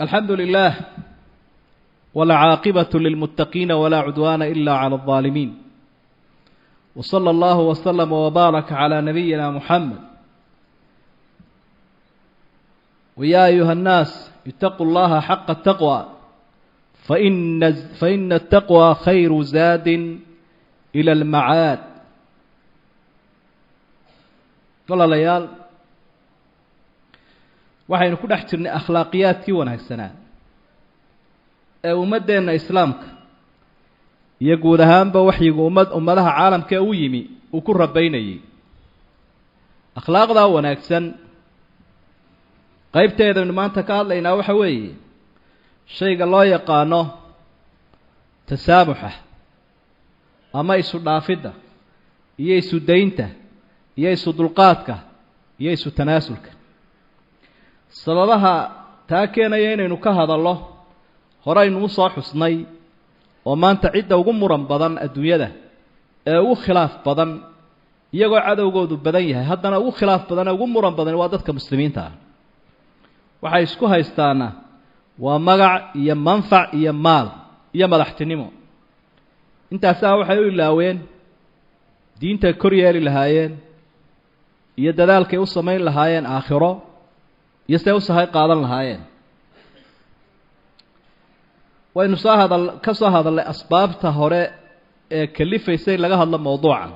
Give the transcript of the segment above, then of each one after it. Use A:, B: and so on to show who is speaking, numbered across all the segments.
A: الحمد لله والعاقبة للمتقين ولا عدوان إلا على الظالمين وصلى الله وسلم وبارك على نبينا محمد ويا أيها الناس اتقوا الله حق التقوى فإن التقوى خير زاد إلى المعاد. Walaalayaal, waxaynu ku dhex jirnay akhlaaqiyaadkii wanaagsanaa ee ummaddeenna islaamka iyo guud ahaanba waxyigu ummadaha caalamka ee u yimi uu ku rabaynayey. Akhlaaqdaa wanaagsan qaybteedaynu maanta ka hadlaynaa waxa weeye shayga loo yaqaano tasaamuxa ama isu dhaafidda iyo isu daynta iyo isu dulqaadka iyo isu tanaasulka. Sababaha taa keenaya inaynu ka hadallo horeynu usoo xusnay, oo maanta cidda ugu muran badan adduunyada ee ugu khilaaf badan, iyagoo cadowgoodu badan yahay haddana ugu khilaaf badan ee ugu muran badan waa dadka muslimiinta ah. Waxay isku haystaana waa magac iyo manfac iyo maal iyo madaxtinimo. Intaasaa waxay u ilaaween diinta kor yeeli lahaayeen iyo dadaalkay u samayn lahaayeen aakhiro iyo siday u sahay qaadan lahaayeen. Waynu soo hadal ka soo hadalnay asbaabta hore ee kalifaysay laga hadlo mowduucan.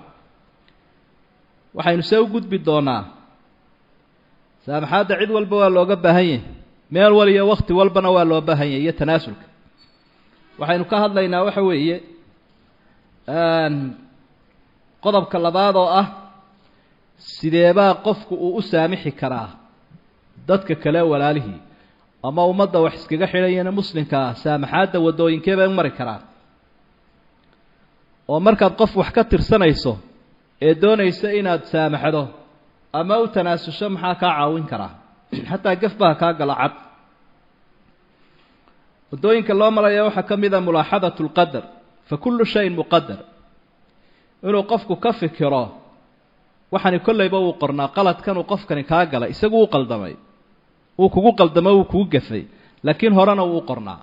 A: Waxaynu see u gudbi doonaa saamaxaadda cid walba waa looga baahan yahay, meel wal iyo wakti walbana waa loo baahan yahay, iyo tanaasulka. Waxaynu ka hadlaynaa waxa weeye qodobka labaad oo ah sideebaa qofku uu u saamixi karaa dadka kale walaalihii ama ummadda wax iskaga xidhayana muslimka ah, saamaxaadda waddooyinkee bay u mari karaa. Oo markaad qof wax ka tirsanayso ee doonaysa inaad saamaxdo ama u tanaasusho, maxaa kaa caawin karaa? Xataa gaf baa kaa gala cad. Waddooyinka loo maraya waxaa ka mid a mulaaxadatu lqadar, fa kullu shayin muqadar. Inuu qofku ka fikiro waxani kollayba wuu qornaa, qaladkanuu qofkani kaa galay, isagu uu qaldamay, wuu kugu qaldamo, wuu kugu gafay, laakiin horena wuu u qornaa.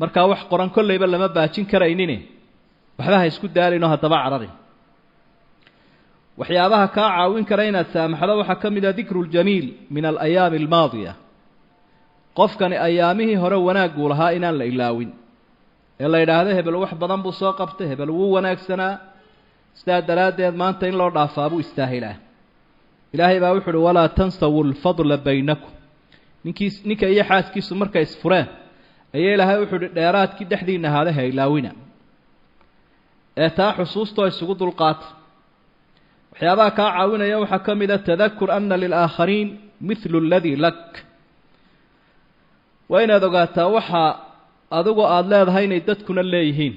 A: Markaa wax qoran kollayba lama baajin karaynine, waxba ha isku daalinoo haddaba cararin. Waxyaabaha kaa caawin kara inaad saamaxdo waxaa ka mid a dikru ljamiil min alayaami almaadiya. Qofkani ayaamihii hore wanaagguu lahaa inaan la ilaawin, ee la yidhaahdo hebel wax badan buu soo qabtay, hebel wuu wanaagsanaa, sidaa daraaddeed maanta in loo dhaafaa buu istaahilaa. Ilaahay baa wuxu uhi walaa tansawu lfadla baynakum. Ninka iyo xaaskiisu markay isfureen ayaa ilaahay wuxuu uhi dheeraadkii dhexdiina ahaada ha ilaawina, ee taa xusuustoo isugu dulqaata. Waxyaabaha kaa caawinaya waxaa ka mid a tadakur ana lilaakhariin mithlu aladii lak. Waa inaad ogaataa waxa adigu aada leedahay inay dadkuna leeyihiin,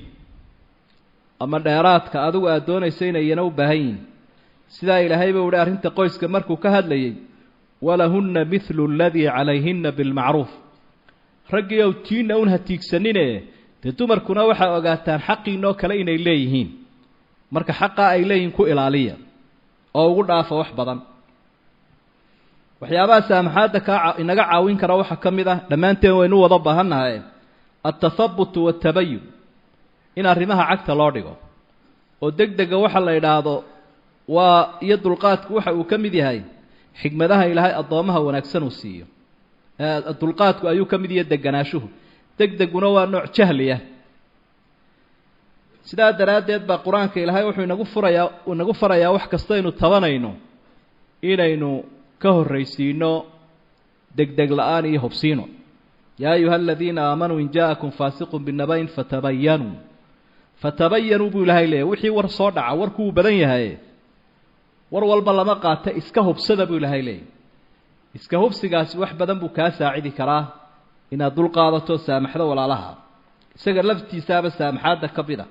A: ama dheeraadka adigu aada doonaysa inay iyana u baahan yihiin. Sidaa ilaahay buu uhi arrinta qoyska markuu ka hadlayay, walahunna mithlu aladii calayhina bilmacruuf. Raggiiow tiina un ha tiigsanine, dee dumarkuna waxaa ogaataan xaqiinoo kale inay leeyihiin. Marka xaqaa ay leeyihiin ku ilaaliya oo ugu dhaafa wax badan. Waxyaabaha saamaxaadda kaa inaga caawin kara waxaa ka mid ah, dhammaanteen waynu wada baahannahay, altathabutu waatabayun, in arrimaha cagta loo dhigo oo deg dega waxa la yidhaahdo waa iyo dulqaadku waxa uu ka mid yahay xikmadaha ilaahay addoommaha wanaagsan uu siiyo. Dulqaadku ayuu ka mid yahay deganaashuhu, deg deguna waa nooc jahliya. Sidaa daraaddeed baa qur-aanka ilaahay wuxuu inagu furayaa, inagu farayaa wax kastaynu tabanayno inaynu ka horraysiino degdeg la-aan iyo hubsiino. Yaa ayuha aladiina aamanuu in ja'akum faasiqun binabayn fatabayanuu. Fatabayanuu buu ilaahay leeyahy. Wixii war soo dhaca, warku wuu badan yahay, war walba lama qaata, iska hubsada buu ilaahay leeyahy. Iska hubsigaasi wax badan buu kaa saacidi karaa inaad dul qaadato, saamaxdo walaalaha, isaga laftiisaaba saamaxaadda ka mid a.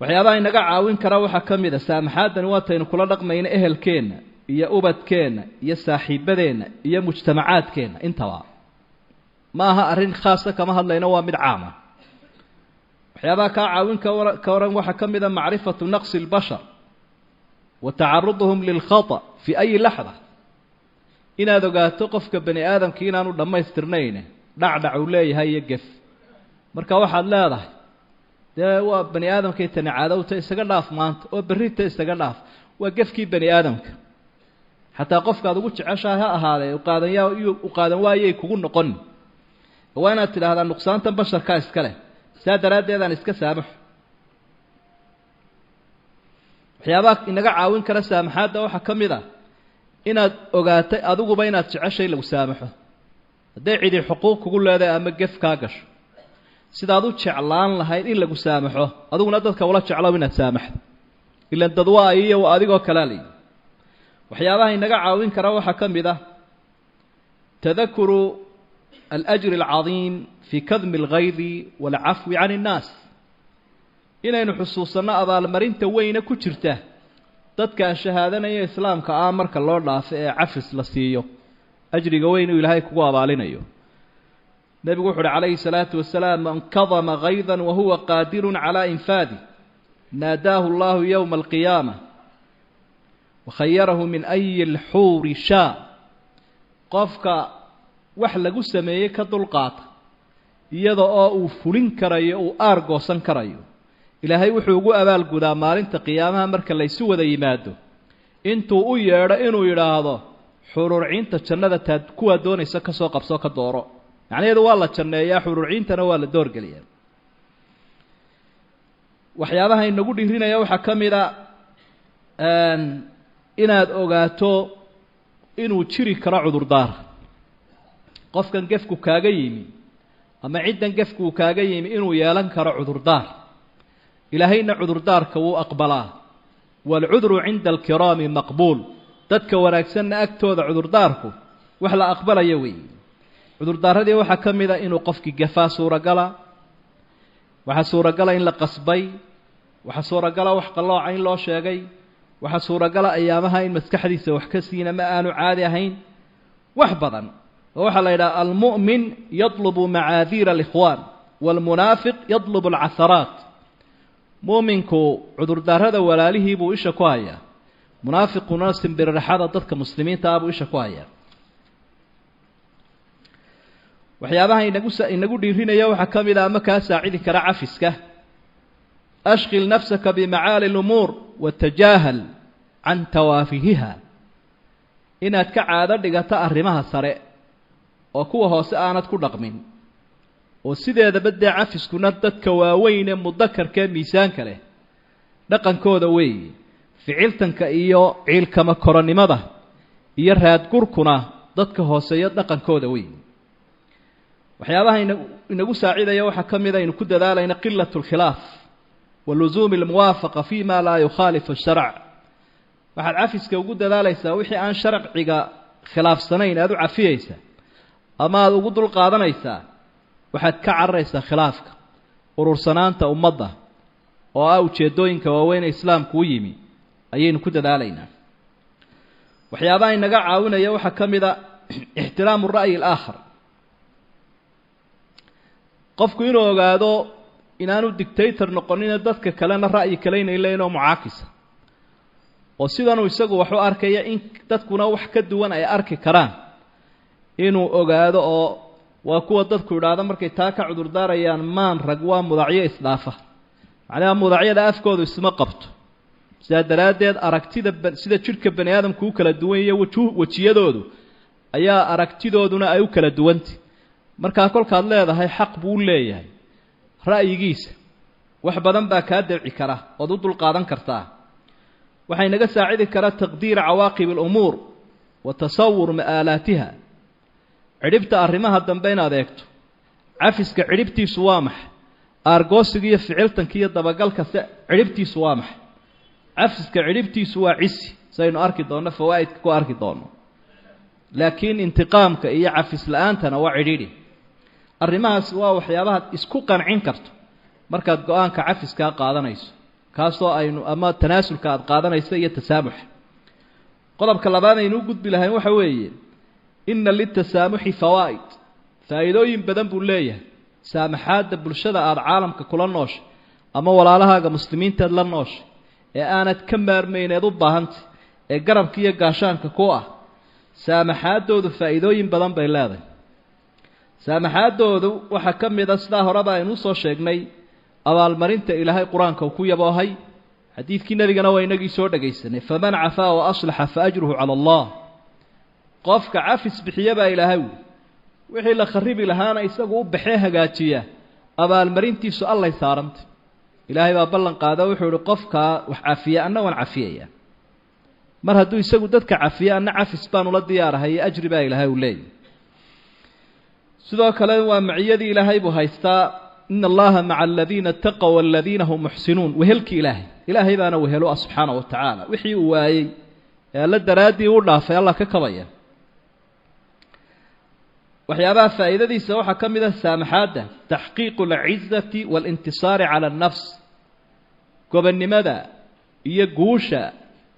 A: Waxyaabaha inaga caawin kara waxaa ka mid a saamaxaaddani waataynu kula dhaqmayna ehelkeenna iyo ubadkeenna iyo saaxiibadeenna iyo mujtamacaadkeenna intaba. Ma aha arrin khaasa, kama hadlayno, waa mid caama. Waxyaabaha kaa caawin ka waran waxaa ka mid a macrifatu naqsi albashar wa tacaruduhum lilkhata fi ayi laxda. Inaad ogaato qofka bani aadamka inaanu dhammaystirnayn, dhacdhac uu leeyahay iyo gef. Marka waxaad leedahay dee waa bani aadamkay tani caadowta, isaga dhaaf maanta oo berrita isaga dhaaf, waa gefkii bani aadamka. Xataa qofkaad ugu jeceshahay ha ahaadee uqaadanyaa u qaadan waayay kugu noqon. Waa inaad tidhaahdaa nuqsaantan basharkaa iska leh, saa daraaddeed aan iska saamaxo. Waxyaabaha inaga caawin kara saamaxaadda waxaa ka mid ah inaad ogaatay adiguba inaad jeceshay lagu saamaxo. Hadday cidi xuquuq kugu leedahay ama gef kaa gasho, sidaad u jeclaan lahayd in lagu saamaxo, adiguna dadka ula jeclow inaad saamaxdo. Ilan dad waa iyo waa adigoo kalaa layihi. Waxyaabaha inaga caawin kara waxaa ka mid ah tadakuru alajri alcadiim fii kadmi alghaydi waalcafwi can innaas. Inaynu xusuusanno abaalmarinta weyne ku jirta dadka shahaadanaya islaamka ah marka loo dhaafo ee cafis la siiyo, ajriga weyn uu ilaahay kugu abaalinayo. Nebigu wuxu uhi calayhi salaatu wasalaam: man kadama gaydan wahuwa qaadirun calaa infaadi naadaahu allahu yowma alqiyaama wakhayarahu min ayi alxuuri shaa. Qofka wax lagu sameeyey ka dulqaata iyada oo uu fulin karayo, uu aar goosan karayo, ilaahay wuxuu ugu abaalgudaa maalinta qiyaamaha marka laysu wada yimaado intuu u yeedho inuu yidhaahdo xururciinta jannada taad kuwaa doonaysa ka soo qabsoo ka dooro. Macnaheedu waa la janneeyaa, xururciintana waa la doorgeliyaa. Waxyaabaha inagu dhiirinaya waxaa ka mid a inaad ogaato inuu jiri karo cudurdaar. Qofkan gefku kaaga yimi ama ciddan gefku kaaga yimi inuu yeelan karo cudurdaar. Ilaahayna cudurdaarka wuu aqbalaa. Waalcudru cinda alkiraami maqbuul. Dadka wanaagsanna agtooda cudurdaarku wax la aqbalaya weeye. Cudurdaaradii waxaa ka mid a inuu qofkii gafaa suuragala, waxaa suuragala in la qasbay, waxaa suuragala wax qallooca in loo sheegay, waxaa suuragala ayaamaha in maskaxdiisa wax ka siina ma aanu caadi ahayn, wax badan. Oo waxaa la yidhaha almu'min yatlubu macaadiira alikhwaan waalmunaafiq yatlubu alcaharaat. Mu'minku cudurdaarada walaalihii buu isha ku hayaa, munaafiquna simbiriraxada dadka muslimiinta ah buu isha ku hayaa. Waxyaabaha inagu dhiirinaya waxaa ka mid a ama kaa saacidi kara cafiska: ashqil nafsaka bimacaali lumuur watajaahal can tawaafihiha. Inaad ka caado dhigato arrimaha sare oo kuwa hoose aanad ku dhaqmin, oo sideedaba dee cafiskuna dadka waaweyn ee mudakarka ee miisaanka leh dhaqankooda weeye. Ficiltanka iyo ciilkama koronimada iyo raadgurkuna dadka hooseeya dhaqankooda weeye. Waxyaabaha inagu saacidaya waxaa ka mid aynu ku dadaalayna qilat alkhilaaf wa lusuumi almuwaafaqa fi ma laa yukhaalifu asharc. Waxaad cafiska ugu dadaalaysaa wixii aan sharciga khilaafsanayn aada u cafiyeysaa ama aada ugu dul qaadanaysaa. Waxaad ka cararaysaa khilaafka, urursanaanta ummadda oo ah ujeeddooyinka waaweyn ee islaamku u yimi ayaynu ku dadaalaynaa. Waxyaabaha inaga caawinaya waxaa ka mid a ixtiraamu ra'yi alaakhar. Qofku inuu ogaado inaanu dictator noqonina dadka kalena ra'yi kale inay leeyihin oo mucaakisa, oo sidanuu isagu wax u arkaya in dadkuna wax ka duwan ay arki karaan inuu ogaado. Oo waa kuwa dadku idhaahdo markay taa ka cudurdaarayaan maan rag waa mudacyo isdhaafa, macnaha mudacyada afkoodu isma qabto. Sidaa daraaddeed aragtida sida jidhka bani aadamku u kala duwan iyo wejiyadoodu ayaa aragtidooduna ay u kala duwantay. Markaa kolkaad leedahay xaq buu u leeyahay ra'yigiisa, wax badan baa kaa dabci kara ood u dulqaadan kartaa. Waxay naga saacidi karaa taqdiira cawaaqib alumuur wa tasawur ma'aalaatiha. Cidhibta arrimaha dambe inaad eegto. Cafiska cidhibtiisu waa maxay? Aargoosiga iyo ficiltanka iyo dabagalka se cidhibtiisu waa maxay? Cafiska cidhibtiisu waa cisi, saynu arki doonno fawaa'idka ku arki doonno. Laakiin intiqaamka iyo cafis la-aantana waa cidhidhi. Arrimahaas waa waxyaabahaad isku qancin karto markaad go-aanka cafiskaa qaadanayso, kaasoo aynu ama tanaasulka aada qaadanayso iyo tasaamuxa. Qodobka labaad aynu u gudbi lahayn waxa weeye inna litasaamuxi fawaa'id, faa'iidooyin badan buu leeyahay saamaxaadda bulshada aada caalamka kula nooshay ama walaalahaaga muslimiinteed la nooshay ee aanad ka maarmayneed u baahantay ee garabka iyo gaashaanka ku ah. Saamaxaadoodu faa'iidooyin badan bay leedahay. Saamaxaadoodu waxaa ka mid a sidaa horeba aynu usoo sheegnay abaalmarinta ilaahay qur-aanka uu ku yaboohay, xadiidkii nebigana waa inagii soo dhagaysanay, faman cafaa wa aslaxa fa ajruhu cala allah. Qofka cafis bixiya baa ilaahay wi, wixii la kharibi lahaana isagu u baxee hagaajiya, abaalmarintiisu allay saarantay. Ilaahay baa ballan qaada, wuxuu ihi qofkaa wax cafiya anna waan cafiyaya. Mar hadduu isagu dadka cafiya, anna cafis baan ula diyaarahay iyo ajri baa ilaahay uu leeyahy. Sidoo kale waa maciyadii ilaahay buu haystaa, ina allaha maca aladiina ataqow aladiina hum muxsinuun. Wehelkii ilaahay, ilaahay baana wehelo ah subxaana wa tacaala. Wixii uu waayey ee alla daraaddii u dhaafay allah ka kabaya. Waxyaabaha faa'iidadiisa waxaa ka mid ah saamaxaadda taxqiiqu alcizati waalintisaari cala annafs. Gobonnimada iyo guusha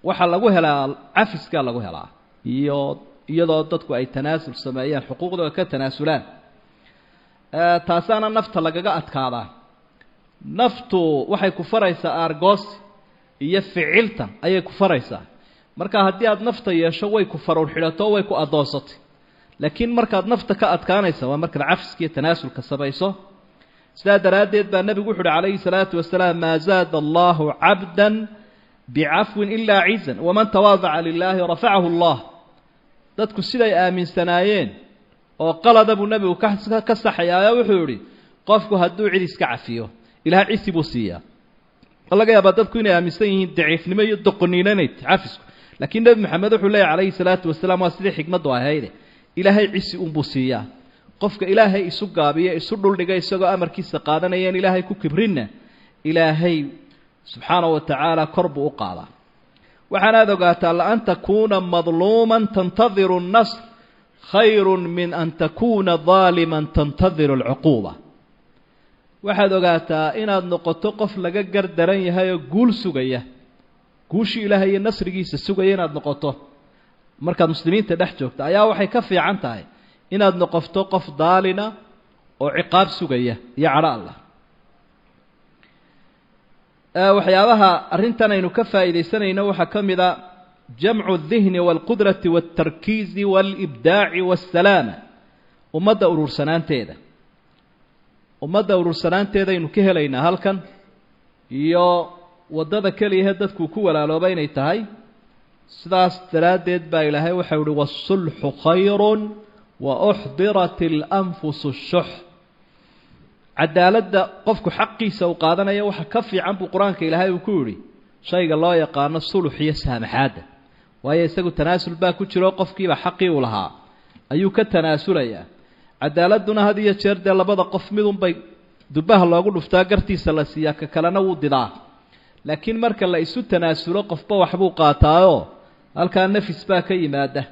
A: waxaa lagu helaa cafiskaa lagu helaa, iyo iyadoo dadku ay tanaasul sameeyaan, xuquuqdooda ka tanaasulaan, taasaana nafta lagaga adkaadaa. Naftu waxay ku faraysaa aargoosi iyo ficilta ayay ku faraysaa. Marka haddii aada nafta yeesho way ku faruur xidhato, way ku addoonsatay. Laakiin markaad nafta ka adkaanaysa waa markaad cafiska iyo tanaasulka samayso. Sidaa daraaddeed baa nebigu wuxu uhi calayhi salaatu wasalaam, maa zaada allahu cabdan bicafwin ilaa cizan, waman tawaadaca lilaahi rafacahu allah. Dadku siday aaminsanaayeen oo qalada buu nebigu ka saxayaayo, wuxuu yihi qofku hadduu cid iska cafiyo ilahay cisi buu siiyaa. Oo laga yaabaa dadku inay aaminsan yihiin daciifnimo iyo doqoniinanayt cafisku, laakiin nebi maxamed wuxuu leeyahy calayhi salaatu wasalaam, waa sidii xikmaddu ahayde, ilaahay cisi unbuu siiyaa. Qofka ilaahay isu gaabiya, isu dhuldhiga, isagoo amarkiisa qaadanayeen ilaahay ku kibrinna, ilaahay subxaana wa tacaala kor buu u qaadaa. Waxaanaad ogaataa la-an takuuna madluuman tantadiru annasr khayru min an takuuna daaliman tantadiru alcuquuba. Waxaad ogaataa inaad noqoto qof laga gardaran yahay oo guul sugaya, guushii ilaahay iyo nasrigiisa sugaya inaad noqoto markaad muslimiinta dhex joogto, ayaa waxay ka fiican tahay inaad noqoto qof daalina oo ciqaab sugaya iyo cadho allah. Waxyaabaha arrintan aynu ka faa'iidaysanayno waxaa ka mid a jamcu aldihni waalqudrati waaltarkiizi waalibdaaci waasalaama. Ummadda urursanaanteeda, ummadda urursanaanteedaynu ka helaynaa halkan, iyo waddada keliyahe dadku ku walaalooba inay tahay. Sidaas daraaddeed baa ilaahay waxau uhi waasulxu khayrun wa uxdirat alanfusu shux. Cadaaladda qofku xaqiisa uu qaadanaya waxa ka fiican buu qur-aanka ilaahay uu ku yidhi shayga loo yaqaano sulux iyo saamaxaadda, waayo isagu tanaasul baa ku jiro, qofkiiba xaqii uu lahaa ayuu ka tanaasulayaa. Cadaaladduna had iyo jeer dee labada qof midunbay dubaha loogu dhuftaa, gartiisa la siiyaa, ka kalena wuu didaa. Laakiin marka la isu tanaasulo qofba waxbuu qaataayoo halkaa nafis baa ka yimaada.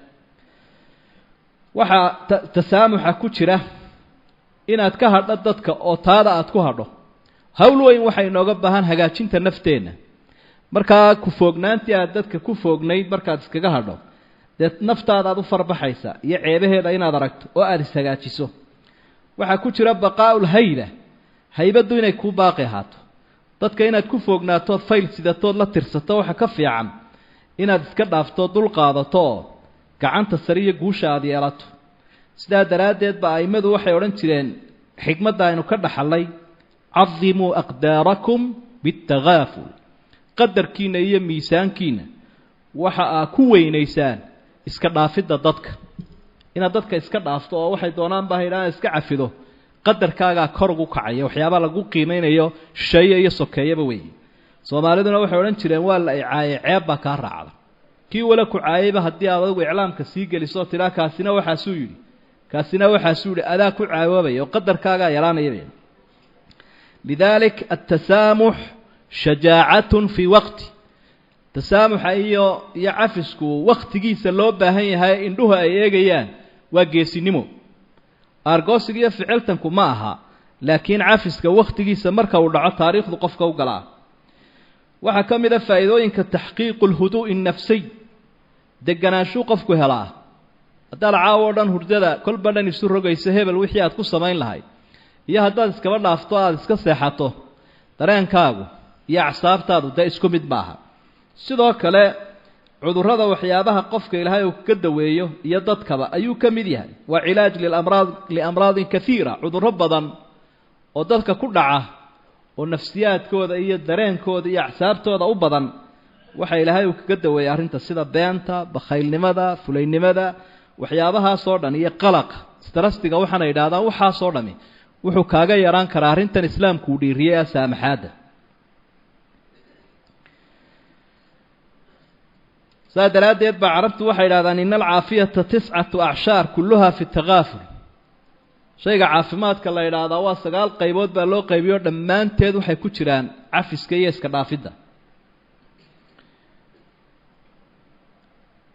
A: Waxaa tasaamuxa ku jira inaad ka hadho dadka oo taada aada ku hadho. Hawl weyn waxay inooga baahan hagaajinta nafteenna. Markaa ku foognaantii aad dadka ku foognayd markaad iskaga hadho, dee naftaada aad u farbaxaysa iyo ceebaheeda inaad aragto oo aada ishagaajiso. Waxaa ku jira baqaa'ul hayba, haybaddu inay kuu baaqi ahaato. Dadka inaad ku foognaatood fayl sidatood la tirsato waxa ka fiican inaad iska dhaafto, dul qaadato oo gacanta sare iyo guusha aada yeelato. Sidaa daraaddeed ba a'immadu waxay odhan jireen xikmadda aynu ka dhaxalay, cadimuu aqdaarakum biاtagaaful. Qadarkiina iyo miisaankiina waxa aa ku weynaysaan iska dhaafidda dadka. Inaad dadka iska dhaafto oo waxay doonaan ba haydhaan iska cafido, qadarkaagaa kor ugu kacaya, waxyaabaa lagu qiimeynayo shisheeye iyo sokeeyaba weeye. Soomaaliduna waxay odhan jireen waa la icaayay, ceeb baa kaa raacda. Kii wala ku caayayba haddii aad adigu iclaamka sii geliso tidhaa kaasina waxaasuu yidhi, kaasina waxaasuu yidhi, adaa ku caawoobaya oo qadarkaagaa yaraanayaba. Lidaalik atasaamux shajaacatun fii waqti. Tasaamuxa iyo cafisku waktigiisa loo baahan yahay, indhuhu ay eegayaan, waa geesinimo. Aargoosiga iyo ficiltanku ma aha, laakiin cafiska wakhtigiisa marka uu dhaco taariikhdu qofka u galaa. Waxaa ka mid a faa'iidooyinka taxqiiqu lhuduu'i annafsiy, deganaanshuu qofku helaa. Haddaad caawo o dhan hurdada kolba dhan isu rogayso hebel wixii aad ku samayn lahayd, iyo haddaad iskaba dhaafto aada iska seexato, dareenkaagu iyo acsaabtaadu dee isku mid maaha. Sidoo kale Cudurrada waxyaabaha qofka ilaahay uu kaga daweeyo iyo dadkaba ayuu ka mid yahay. Waa cilaaj lilamraad liamraadin kaiira, cudurro badan oo dadka ku dhaca oo nafsiyaadkooda iyo dareenkooda iyo acsaabtooda u badan waxa ilaahay uu kaga daweeyay arrinta, sida beenta, bakhaylnimada, fulaynimada, waxyaabahaasoo dhan iyo qalaqa, strastiga waxaana yidhahdaan waxaasoo dhami wuxuu kaaga yaraan karaa arrintan islaamku uu dhiiriyey ee saamaxaadda. Saa daraaddeed baa carabtu waxay yidhahdaan ina alcaafiyata 9 acshaar kulluhaa fi takaaful. Shayga caafimaadka la yidhaahdaa waa 9 qaybood baa loo qaybiyo, dhammaanteed waxay ku jiraan cafiska iyo iska dhaafidda.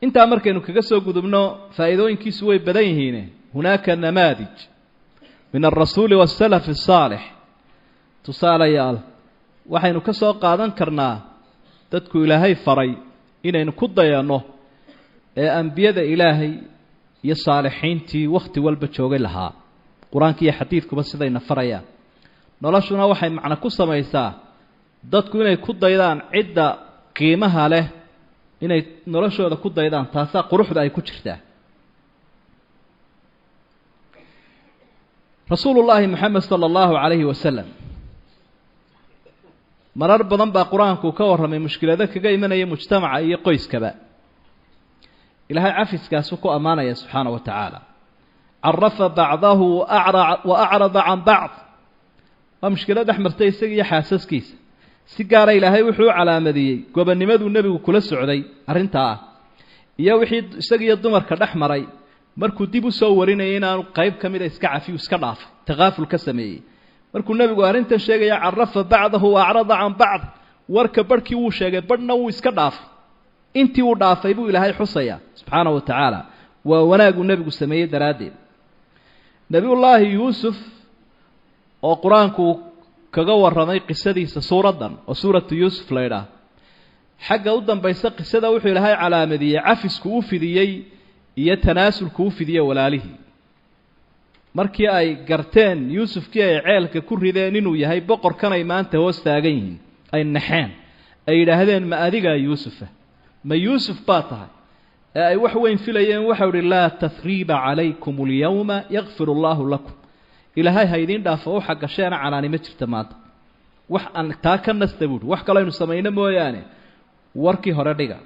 A: Intaa markaynu kaga soo gudubno faa'iidooyinkiisu way badan yihiin. Hunaaka namaadij min alrasuuli wasalaf asaalix, tusaalayaal waxaynu ka soo qaadan karnaa dadku ilaahay faray inaynu ku dayanno ee ambiyada ilaahay iyo saalixiintii wakhti walba joogay lahaa. Qur-aanka iyo xadiidkuba sidayna farayaan. Noloshuna waxay macno ku samaysaa dadku inay ku daydaan cidda qiimaha leh, inay noloshooda ku daydaan, taasaa quruxda ay ku jirtaa. Rasuulullaahi Maxamed sala allahu calayhi wasalam marar badan baa qur-aanku ka warramay mushkilado kaga imanaya mujtamaca iyo qoyskaba. Ilaahay cafiskaasu ku ammaanaya subxaana wa tacaala. Carafa bacdahu wa acrada can bacd. Waa mushkilad dhex martay isaga iyo xaasaskiisa. Si gaara ilaahay wuxuu u calaamadiyey gobonnimaduu nebigu kula socday arrintaa ah, iyo wixii isaga iyo dumarka dhex maray markuu dib u soo warinayay inaanu qayb ka mida iska cafiyu iska dhaafay, takaaful ka sameeyey. Markuu nebigu arrintan sheegaya carafa bacdahu wa acrada can bacd, warka barhkii wuu sheegay, barhna wuu iska dhaafay. Intii uu dhaafay buu ilaahay xusaya subxaana wa tacaala. Waa wanaaguu nebigu sameeyey daraaddeed. Nebiyullaahi Yuusuf oo qur-aanku kaga warramay qisadiisa suuraddan oo suuratu Yuusuf la ydhaah, xagga u dambaysa qisada wuxuu ilaahay calaamadiyey cafisku u fidiyey iyo tanaasulku u fidiyey walaalihii. Markii ay garteen Yuusufkii ay ceelka ku rideen inuu yahay boqorkanay maanta hoos taagan yihiin, ay naxeen, ay yidhaahdeen ma adigaa Yuusufa, ma Yuusuf baa tahay, ee ay wax weyn filayeen, waxau ihi laa tahriiba calaykum alyawma yakfir allaahu lakum. Ilaahay ha idiin dhaafo waxa gasheena canaani ma jirta maanta, wax aan taa ka nasta buuhi, wax kaloo aynu samayno mooyaane warkii hore dhiga.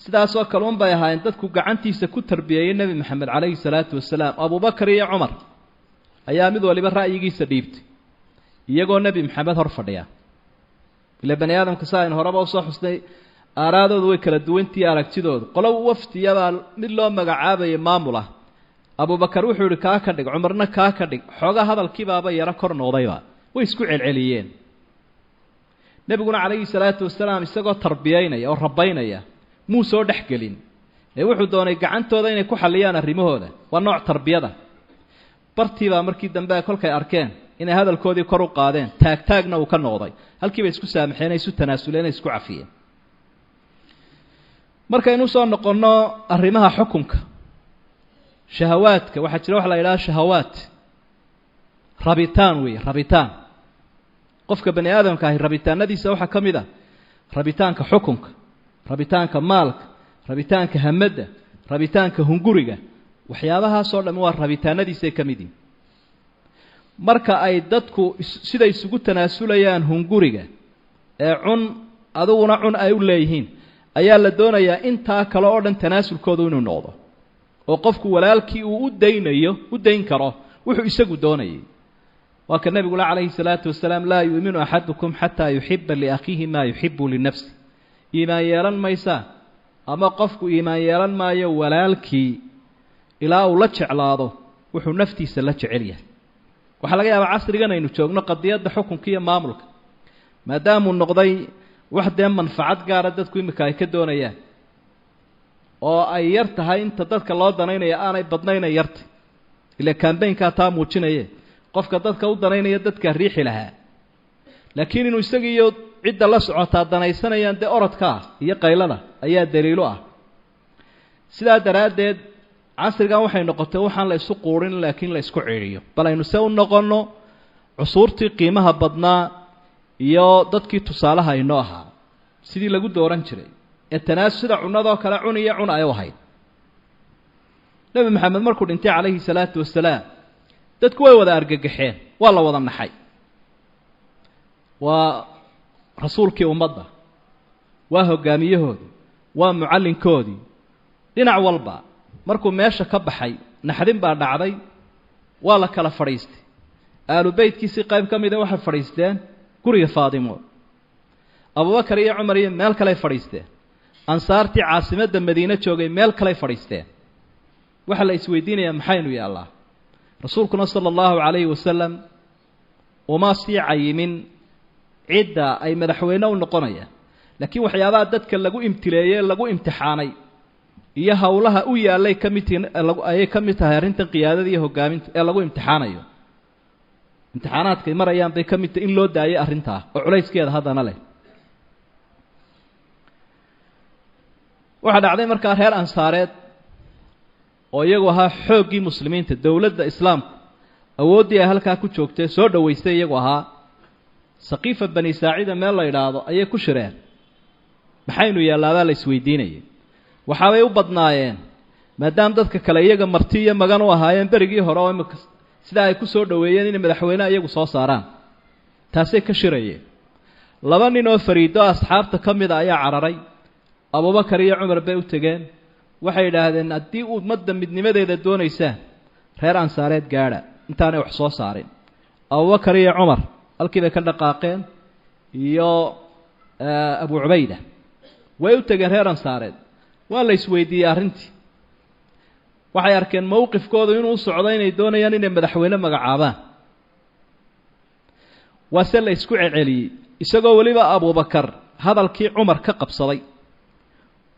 A: Sidaasoo kale un bay ahaayeen dadku gacantiisa ku tarbiyeeyey nebi Maxamed calayhi salaatu wasalaam. Abubakar iyo Cumar ayaa mid waliba ra'yigiisa dhiibtay iyagoo nebi Maxamed hor fadhiya. Ile bani aadamka si aynu horeba usoo xusnay aaraadoodu way kala duwantiiyo aragtidoodu. Qolo waftiyabaa mid loo magacaabayay maamul ah. Abubakar wuxuu yihi kaa ka dhig, Cumarna kaa ka dhig. Xoogaa hadalkiibaaba yaro kor noqdayba, way isku celceliyeen. Nebiguna calayhi salaatu wasalaam isagoo tarbiyeynaya oo rabaynaya muu soo dhex gelin, ee wuxuu doonay gacantooda inay ku xalliyaan arrimahooda. Waa nooc tarbiyada. Bartiibaa markii dambe kolkay arkeen inay hadalkoodii kor u qaadeen, taagtaagna uu ka noqday, halkiibay isku saamaxeen, isu tanaasuleen, isku cafiyeen. Markaynu soo noqonno arrimaha xukunka, shahawaadka, waxaa jira waxa la yidhaha shahawaat, rabitaan weeye. Rabitaan qofka bani aadamka ahi rabitaanadiisa waxaa ka mid ah rabitaanka xukunka, rabitaanka maalka, rabitaanka hamadda, rabitaanka hunguriga. Waxyaabahaasoo dhami waa rabitaanadiisay ka mid yihin. Marka ay dadku sida isugu tanaasulayaan hunguriga ee cun adiguna cun ay u leeyihiin, ayaa la doonayaa intaa kale oo dhan tanaasulkoodu inuu noqdo, oo qofku walaalkii uu u daynayo, u dayn karo wuxuu isagu doonayay. Waa ka nebigula calayhi salaatu wasalaam, laa yu'minu axadukum xataa yuxiba liakhiihi maa yuxibu linafsi. Iimaan yeelan maysaa ama qofku iimaan yeelan maayo walaalkii ilaa uu la jeclaado wuxuu naftiisa la jecel yahay. Waxaa laga yaabaa casrigan aynu joogno qadiyadda xukunka iyo maamulka, maadaamuu noqday wax dee manfacad gaara dadku imika ay ka doonayaan, oo ay yar tahay inta dadka loo danaynaya aanay badnaynay yartay. Ila kambaynkaa taa muujinaye qofka dadka u danaynaya dadka riixi lahaa, laakiin inuu isagiiyo cidda la socotaa danaysanayaan dee orodka ah iyo qaylada ayaa daliilo ah. Sidaa daraaddeed casrigan waxay noqotay waxaan la isu quurin laakiin la isku cidhiyo. Bal aynu se u noqonno cusuurtii qiimaha badnaa iyo dadkii tusaalaha inoo ahaa sidii lagu dooran jiray. Ee tanaasul sida cunadoo kale cun iyo cun ay u ahayd. Nebi Maxamed markuu dhintay calayhi salaatu wasalaam, dadku way wada argagaxeen, waa la wada naxay. Waa rasuulkii ummadda, waa hogaamiyahoodii, waa mucallinkoodii, dhinac walba markuu meesha ka baxay naxdin baa dhacday, waa la kala fadhiistay. Aalu beytkiisii qayb ka mida waxay fadhiisteen guriga Faatimo, Abubakar iyo Cumar iyo meel kaley fadhiisteen, ansaartii caasimadda Madiine joogay meel kaley fadhiisteen. Waxaa la isweydiinayaa maxaynu yaallaa? Rasuulkuna sala allahu calayhi wasalam uma sii cayimin cidda ay madaxweyne u noqonayaan, laakiin waxyaabaha dadka lagu imtileeyey, lagu imtixaanay iyo howlaha u yaallay ka mid tihiin ayay ka mid tahay arrintan qiyaadada iyo hogaaminta ee lagu imtixaanayo. Imtixaanaadkay marayaan bay ka mid tahay in loo daayay arrintaa oo culayskeeda haddana leh. Waxaa dhacday markaa reer ansaareed oo iyagu ahaa xooggii muslimiinta, dowladda islaamku awooddii ay halkaa ku joogtay soo dhoweystay iyagu ahaa, Saqiifa Bani Saacida meel la yidhaahdo ayay ku shireen. Maxaynu yaallaabaa la isweydiinayay. Waxaabay u badnaayeen maadaama dadka kale iyaga marti iyo magan u ahaayeen berigii hore oo imika sidaa ay ku soo dhoweeyeen inay madaxweyneha iyagu soo saaraan, taasay ka shirayeen. Laba nin oo fariido asxaabta ka mida ayaa cararay, Abubakar iyo Cumar bay u tegeen. Waxay yidhaahdeen haddii ummadda midnimadeeda doonaysaan reer ansaareed gaadha intaanay wax soo saarin. Abubakar iyo Cumar halkii bay ka dhaqaaqeen iyo Abu Cubayda, way u tegeen reer ansaareed. Waa la isweydiiyey arrintii. Waxay arkeen mowqifkoodu inuu u socdo inay doonayaan inay madaxweyne magacaabaan, waase la isku celceliyey, isagoo weliba Abubakar hadalkii Cumar ka qabsaday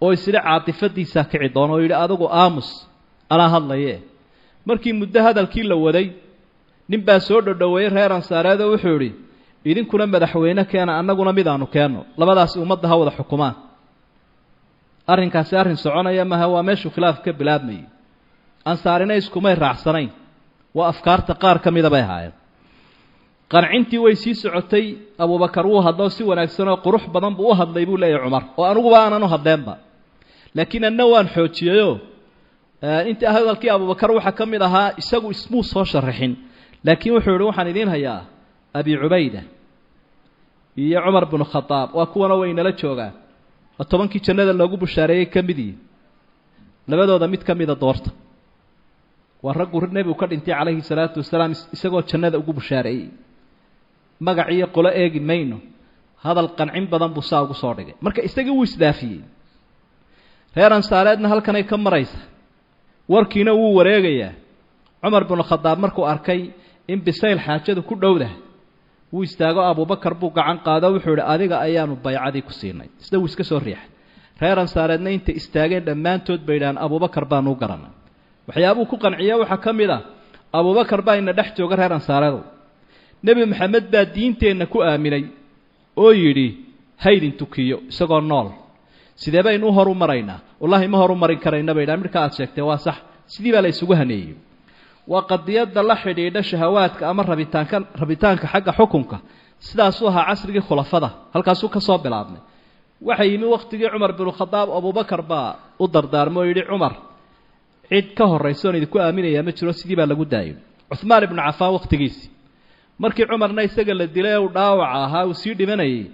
A: oo isla caatifadiisaa kici doona oo yidhi adigu aamus anaa hadlaye. Markii muddo hadalkii la waday, nin baa soo dhodhoweeyey reer ansaareed oo wuxuu yidhi idinkuna madaxweyne keena, annaguna midaanu keenno, labadaasi ummadda ha wada xukumaan. Arrinkaasi arrin soconaya maha, waa meeshuu khilaafku ka bilaabmayey. Ansaarina iskumay raacsanayn, waa afkaarta qaar ka mida bay ahaayeen. Qancintii way sii socotay. Abubakar wuu hadlo si wanaagsan oo qurux badan buu u hadlay buu leeyahay Cumar, oo aniguba aanan u hadleenba, laakiin anna waan xoojiyeyoo. Intii hadalkii Abubakar waxaa ka mid ahaa isagu ismuu soo sharaxin, laakiin wuxuu yihi waxaan idiin hayaa Abi Cubayda iyo Cumar binu Khadaab, waa kuwana waynala joogaan, waa 10kii jannada loogu bushaareeyey ka mid yihi, labadooda mid ka mida doorta. Waa raggu nebigu ka dhintay calayhi salaatu wasalaam isagoo jannada ugu bushaareeyey. Magac iyo qolo eegi mayno, hadal qancin badan buu saa ugu soo dhigay. Marka isagii wuu isdaafiyey. Reer ansaareedna halkanay ka maraysa, warkiina wuu wareegayaa. Cumar binu Khadaab markuu arkay in bisayl xaajadu ku dhowdahay, wuu istaago, Abubakar buu gacan qaado, wuxuu yihi adiga ayaanu baycadii ku siinay. Sida wuu iska soo riixay. Reer ansaareedna intay istaageen dhammaantood bay yidhahaan Abubakar baanu garanay. Waxyaabuu ku qanciya waxaa ka mid ah Abubakar baa ina dhex jooga reer ansaareedu, Nebi Maxamed baa diinteenna ku aaminay oo yidhi haydin tukiyo isagoo nool, sidee baynu u horu maraynaa? Wallaahi ma horu marin karayna bay yidhahan, midhka aad sheegtee waa sax. Sidii baa la isugu haneeyey. Waa qadiyadda la xidhiidha shahawaadka ama rabitaanka xagga xukunka. Sidaasuu ahaa casrigii khulafada, halkaasuu ka soo bilaabmay. Waxay yimi wakhtigii Cumar binu Khadaab, Abubakar baa u dardaarmay oo yidhi Cumar cid ka horraysa oon idinku aaminayaa ma jiro, sidii baa lagu daayay. Cuhmaan ibnu Cafaan wakhtigiisii markii Cumarna isaga la dilay ee uu dhaawaca ahaa uu sii dhimanayay,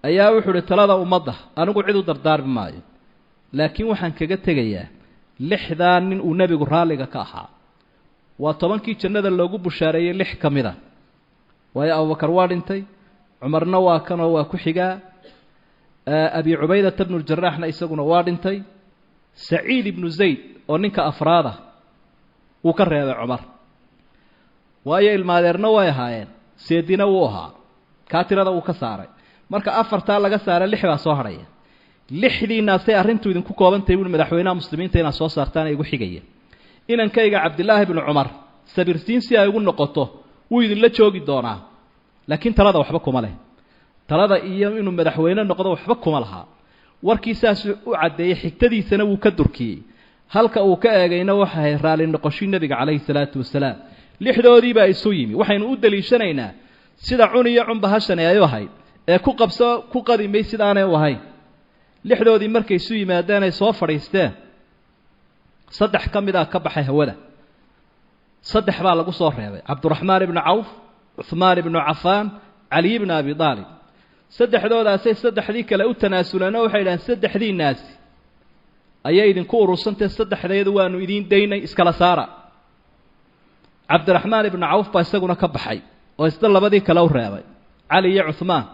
A: ayaa wuxuu uhi talada ummadda anigu cid u dardaarmi maayo, laakiin waxaan kaga tegayaa 6daa nin uu nebigu raalliga ka ahaa. Waa 10kii jannada loogu bushaareeyey 6 ka mid a. Waayo Abubakar waa dhintay, Cumarna waa kanoo waa ku xigaa, Abi Cubaydata bnu Ljaraaxna isaguna waa dhintay, Saciid ibnu Zayd oo ninka afraada wuu ka reebay Cumar, waayo ilmaadeerna way ahaayeen, seedina wuu ahaa, kaa tirada wuu ka saaray. Marka 4taa laga saaray 6 baa soo hadhaya. 6diinaasay arrintu idinku koobantahay buui madaxweynaha muslimiinta inaad soo saartaan igu xigaya. Inankayga Cabdilaahi bnu Cumar sabirsiin si ay ugu noqoto wuu idinla joogi doonaa, laakiin talada waxba kuma leh, talada iyo inuu madaxweyne noqdo waxba kuma lahaa. Warkii saasuu u caddeeyey, xigtadiisana wuu ka durkiyey. Halka uu ka eegayna waxa ahayd raalli noqoshii nebiga calayhi salaatu wasalaam. 6doodii baa isu yimi. Waxaynu u daliishanaynaa sida cun iyo cunba hashani ay u ahayd ee ku qabso ku qadimay sidaanay u ahayn. Lixdoodii markay isu yimaadeen ay soo fadhiisteen, saddex ka mid ah ka baxay hawada, saddex baa lagu soo reebay: Cabduraxmaan ibnu Cawf, Cuhmaan ibnu Cafaan, Caliy ibnu Abi Aalib. Saddexdoodaasay saddexdii kale u tanaasuleen oo waxay yidhahdeen saddexdii naasi ayay idinku urursantae, saddexdeedu waanu idiin daynay, iskala saara. Cabdiraxmaan ibnu Cawf baa isaguna ka baxay oo isna labadii kale u reebay, Cali iyo Cuhmaan.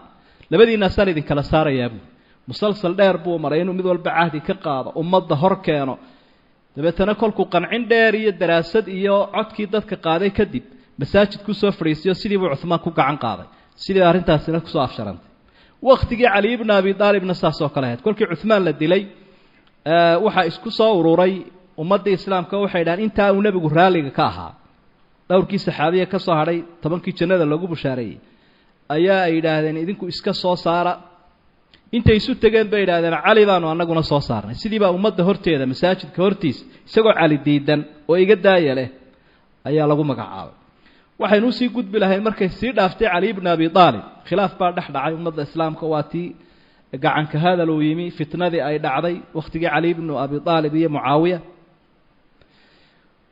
A: Labadii naasaan idinkala saarayaa buui. Musalsal dheer buu maray inuu mid walba cahdi ka qaado, ummadda hor keeno. Dabeetana kolkuu qancin dheer iyo daraasad iyo codkii dadka qaaday kadib masaajid kusoo fadhiisiyo, sidii buu Cuhmaan ku gacan qaaday, sidii arrintaasina kusoo afsharantay. Wakhtigii Cali ibnu Abi Aalibna saas oo kale ahayd. Kolkii Cuhmaan la dilay waxaa isku soo ururay ummaddii islaamka, waxay idhahaan intaa uu nebigu raalliga ka ahaa, dhowrkii saxaabiya ka soo hadhay 10kii jannada loogu bushaareeyey, ayaa ay yidhaahdeen idinku iska soo saara. Intay isu tegeen bay yidhahdeen Cali baanu annaguna soo saarnay. Sidii baa ummadda horteeda masaajidka hortiisa isagoo Cali diidan oo iga daaya leh ayaa lagu magacaabay. Waxaynu usii gudbi lahayn markay sii dhaaftay Cali ibnu Abi Aalib, khilaaf baa dhex dhacay ummadda islaamka, waa tii gacanka hadal uu yimi, fitnadii ay dhacday wakhtigii Cali ibnu Abi Aalib iyo Mucaawiya.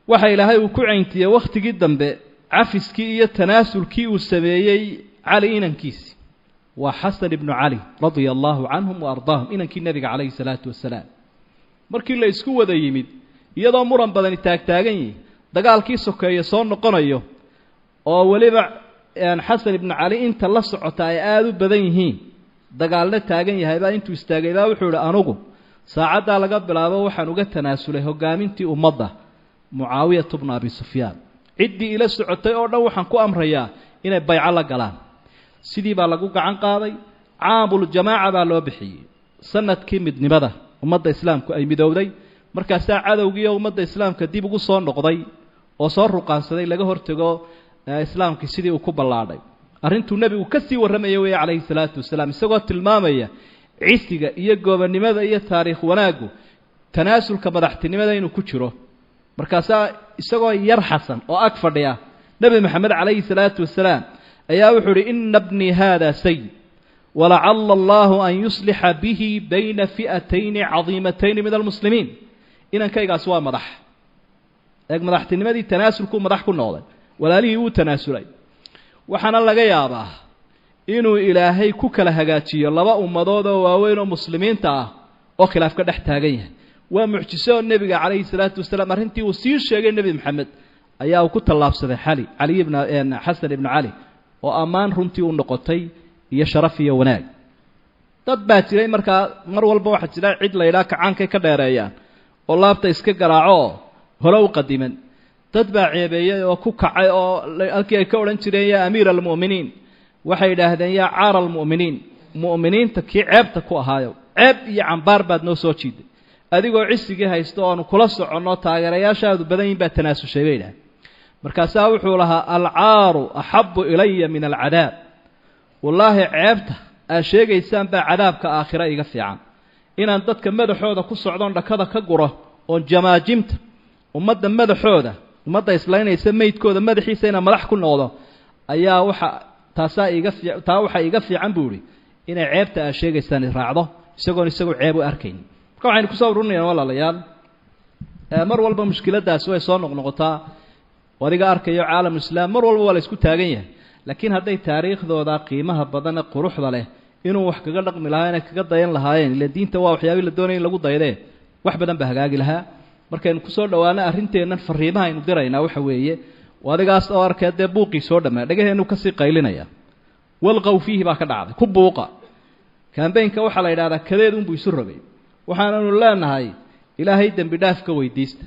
A: Waxa Ilaahay uu ku cayntiyey wakhtigii dambe cafiskii iyo tanaasulkii uu sameeyey Cali inankiisi, waa Xasan ibnu Cali radia allahu canhum wa ardaahum, inankii nebiga calayhi salaatu wasalaam. Markii la isku wada yimid iyadoo muran badani taagtaagan yihi, dagaalkii sokeeye soo noqonayo, oo weliba Xasan ibnu Cali inta la socota ay aada u badan yihiin, dagaalna taagan yahay, baa intuu istaagay baa wuxuu ihi anugu saacaddaa laga bilaabo waxaan uga tanaasulay hogaamintii ummadda Mucaawiyatu bnu Abi Sufyaan. Ciddii ila socotay oo dhan waxaan ku amrayaa inay bayco la galaan. Sidii baa lagu gacan qaaday. Caamuljamaaca baa loo bixiyey, sanadkii midnimada ummadda islaamku ay midowday. Markaasaa cadowgiiyo ummadda islaamka dib ugu soo noqday oo soo ruqaansaday laga hortago islaamkii sidii uu ku ballaadhay. Arrintuu nebigu ka sii warramaya weeye calayhi salaatu wasalaam, isagoo tilmaamaya cisiga iyo goobannimada iyo taariikh wanaaggu tanaasulka madaxtinimada inuu ku jiro. Markaasaa isagoo yar Xasan oo ag fadhiya Nebi Maxamed calayhi salaatu wasalaam ayaa wuxuu uhi ina bnii haada sayid walacala allahu an yuslixa bihi bayna fi'atayni cadiimatayni min almuslimiin. Inankaygaas waa madax. Eeg madaxtinimadii tanaasulkuu madax ku noqday, walaalihii wuu tanaasulay. Waxaana laga yaabaa inuu Ilaahay ku kala hagaajiyo laba ummadood oo waaweyn oo muslimiinta ah oo khilaaf ka dhex taagan yahay. Waa mucjiso oo nebiga calayhi salaatu wasalaam arrintii uu sii sheegay Nebi Maxamed ayaa uu ku tallaabsaday xali Cali ibn Xasan ibnu Cali, oo ammaan runtii u noqotay iyo sharaf iyo wanaag. Dad baa jiray markaa, mar walba waxaa jira cid la yidhaha kacaankay ka dheereeyaan oo laabta iska garaaco oo hore u qadiman. Dad baa ceebeeyey oo ku kacay oo halkii ay ka odhan jireen yaa amiira almu'miniin waxay yidhaahdeen yaa caara almu'miniin, mu'miniinta kii ceebta ku ahaayo, ceeb iyo cambaar baad noo soo jiiday, adigoo cisigii haysto oanu kula soconno taageerayaashaadu badan yihin baa tanaasushay bay yidhahdeen. Markaasaa wuxuu lahaa alcaaru axabu ilaya min alcadaab, wallaahi ceebta aad sheegaysaan baa cadaabka aakhira iga fiican, inaan dadka madaxooda ku socdoon dhakada ka guro oon jamaajimta ummadda madaxooda, ummadda islaynaysa meydkooda madaxiisa inaan madax ku noqdo ayaa waxa taasaa iga fii taa waxaa iga fiican buu ihi inay ceebta aad sheegaysaan raacdo, isagoon isagu ceeb u arkayn. Marka waxaynu kusoo ururinayaa walaalayaal, mar walba mushkiladaasi way soo noqnoqotaa, adiga arkayo caalamu islaam mar walba waa la isku taagan yahay. Laakiin hadday taariikhdooda qiimaha badane quruxda leh inuu wax kaga dhaqmi lahaa, inay kaga dayan lahaayeen, ila diinta waa waxyaabii la doonaya in lagu daydee, wax badan baa hagaagi lahaa. Markaynu kusoo dhawaano arrinteennan fariimaha aynu diraynaa waxa weeye, adigaas oo arkaya dee buuqii soo dhammaa dhagaheenu kasii qaylinaya, walqow fiihi baa ka dhacday ku buuqa. Kambaynka waxaa la yidhahdaa kadeed unbuu isu rogay. Waxaananu leenahay Ilaahay dembi dhaaf ka weydiista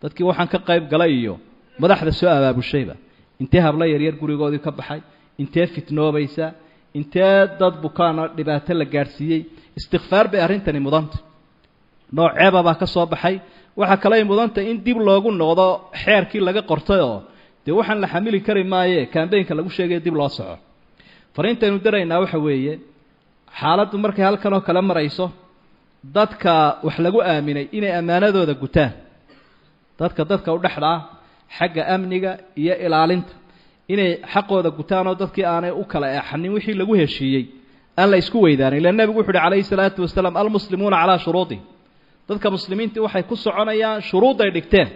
A: dadkii waxaan ka qayb galay iyo madaxda soo abaabushayba. Intee hablo yaryar gurigoodii ka baxay, intee fitnoobaysa, intee dad bukaana dhibaato la gaadhsiiyey. Istikfaar bay arrintani mudanta, nooc ceeba baa ka soo baxay. Waxaa kaley mudanta in dib loogu noqdo xeerkii laga qortay oo dee waxaan la xamili kari maaye kambaynka lagu sheegaya dib loo soco. Fariintaynu diraynaa waxa weeye, xaaladdu markay halkan oo kale marayso, dadka wax lagu aaminay inay ammaanadooda gutaan, dadka u dhexda ah xagga amniga iyo ilaalinta inay xaqooda gutaan oo dadkii aanay u kala eexanin wixii lagu heshiiyey Aan la isku weydaanin, ila nebigu wuxu uhi calayhi salaatu wasalaam almuslimuuna calaa shuruudihim, dadka muslimiintii waxay ku soconayaan shuruudday dhigteen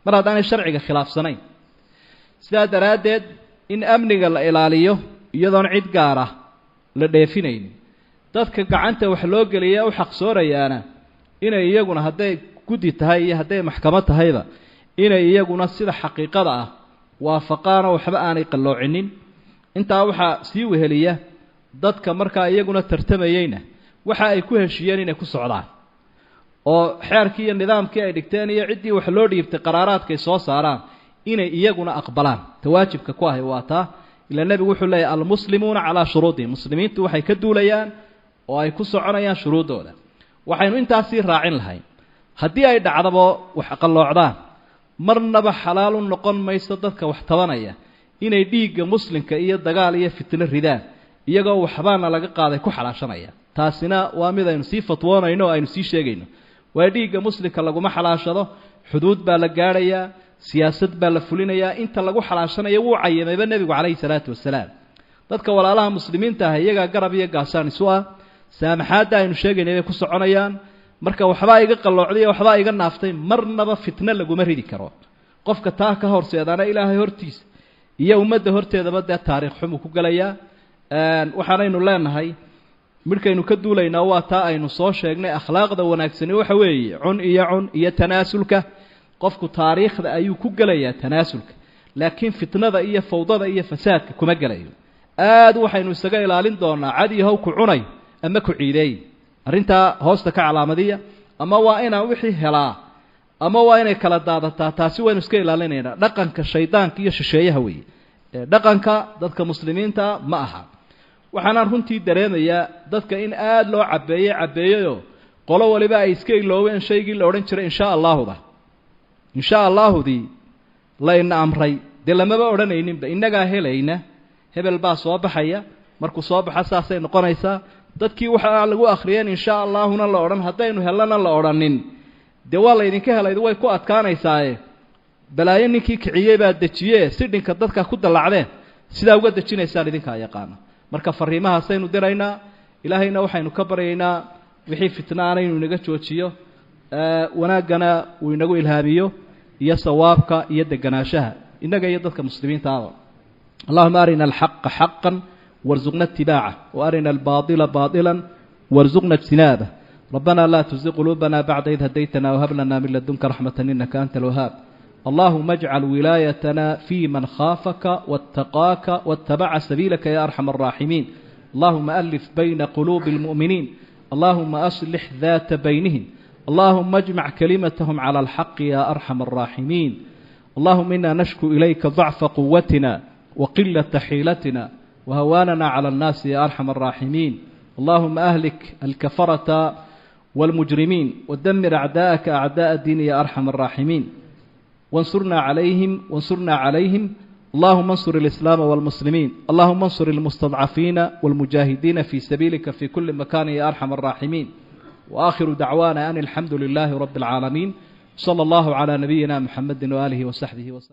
A: mar haddaanay sharciga khilaafsanayn. Sidaa daraaddeed in amniga la ilaaliyo iyadoon cid gaar ah la dheefinaynin, dadka gacanta wax loo geliya u xaqsoorayaana inay iyaguna hadday guddi tahay iyo hadday maxkamad tahayba inay iyaguna sida xaqiiqada ah waafaqaanoo waxba aanay qalloocinin. Intaa waxaa sii weheliya dadka markaa iyaguna tartamayeyna waxa ay ku heshiiyeen inay ku socdaan, oo xeerkii iyo nidaamkii ay dhigteen iyo ciddii wax loo dhiibtay qaraaraadkay soo saaraan inay iyaguna aqbalaan. Tawaajibka ku ahi waa taa, ila nebigu wuxuu leeyahy almuslimuuna calaa shuruudihim, muslimiintu waxay ka duulayaan oo ay ku soconayaan shuruuddooda. Waxaynu intaasii raacin lahayn haddii ay dhacdabo wax qalloocdaan, marnaba xalaal u noqon mayso dadka wax tabanaya inay dhiigga muslimka iyo dagaal iyo fitno ridaan iyagoo waxbaana laga qaaday ku xalaashanaya. Taasina waa mid aynu sii fatwoonayno oo aynu sii sheegayno. Waayo dhiigga muslimka laguma xalaashado, xuduud baa la gaadhayaa, siyaasad baa la fulinayaa, inta lagu xalaashanayo wuu cayimayba nebigu calayhi salaatu wasalaam. Dadka walaalaha muslimiinta ah iyagaa garab iyo gaasaan isu ah, saamaxaadda aynu sheegaynay bay ku soconayaan. Marka waxbaa iga qalloocday iyo waxbaa iga naaftay marnaba fitno laguma ridi karo. Qofka taa ka horseedaana ilaahay hortiisa iyo ummadda horteedaba dee taariikh xumuu ku gelayaa. Waxaanaynu leenahay midhkaynu ka duulaynaa waa taa aynu soo sheegnay. Akhlaaqda wanaagsani waxa weeye cun iyo cun iyo tanaasulka. Qofku taariikhda ayuu ku gelayaa tanaasulka, laakiin fitnada iyo fawdada iyo fasaadka kuma gelayo. Aad waxaynu isaga ilaalin doonaa cadiyahow ku cunay ama ku ciideey, arrintaa hoosta ka calaamadiya. Ama waa inaan wixii helaa ama waa inay kala daadataa, taasi waynu iska ilaalinaynaa. Dhaqanka shaydaanka iyo shisheeyaha weeye, dhaqanka dadka muslimiinta ma aha. Waxaanaan runtii dareemayaa dadka in aada loo cabeeyey cabeeyeyoo qolo waliba ay iska ilooween shaygii la odhan jiray insha allaahuda. Insha allaahudii la ina amray dee lamaba odhanayninba, innagaa helayna, hebel baa soo baxaya, markuu soo baxa saasay noqonaysaa. Dadkii waxa lagu akhriyeen insha allaahuna la odhan, haddaynu hellana la odhanin, dee waa laydinka helayd way ku adkaanaysaaye. Balaayo ninkii kiciyey baa dejiye, sidhinka dadka ku dallacdeen sidaa uga dejinaysaan idinkaa yaqaana. Marka fariimahaasaynu diraynaa, ilaahayna waxaynu ka baryaynaa wixii fitna aana inuu inaga joojiyo, wanaaggana uu inagu ilhaamiyo, iyo sawaabka iyo deganaanshaha innaga iyo dadka muslimiinta aba. Allahuma arina alxaqa xaqan warzuqna itibaaca, wa arina albaatila baatilan warzuqna ijtinaabah. Rabbana laa tuziq quluubana bacda id hadaytana wahab lana min ladunka raxmatan inaka anta alwahaab. Allahuma ajcal wilaayatana fi man khaafaka waataqaaka waatabaca sabiilaka ya arxam alraaximiin. Allahuma alif bayna quluubi almu'miniin. Allahuma aslix daata baynihim. Allahuma ajmac kalimatahum cala alxaqi ya arxam alraaximiin. Allahuma ina nashku ilayka dacfa quwatina waqilata xiilatina wahawaanana cala annaasi ya arxam alraaximiin. Allahuma ahlik alkafarata wاlmujrimiin wadamir acdaa'aka acdaaءa diin ya arxam alraaximiin. وانصرنا عليهم وانصرنا عليهم. اللهم انصر الإسلام والمسلمين، اللهم انصر المستضعفين والمجاهدين في سبيلك في كل مكان يا أرحم الراحمين. وآخر دعوانا أن الحمد لله رب العالمين، صلى الله على نبينا محمد وآله وصحبه وسلم.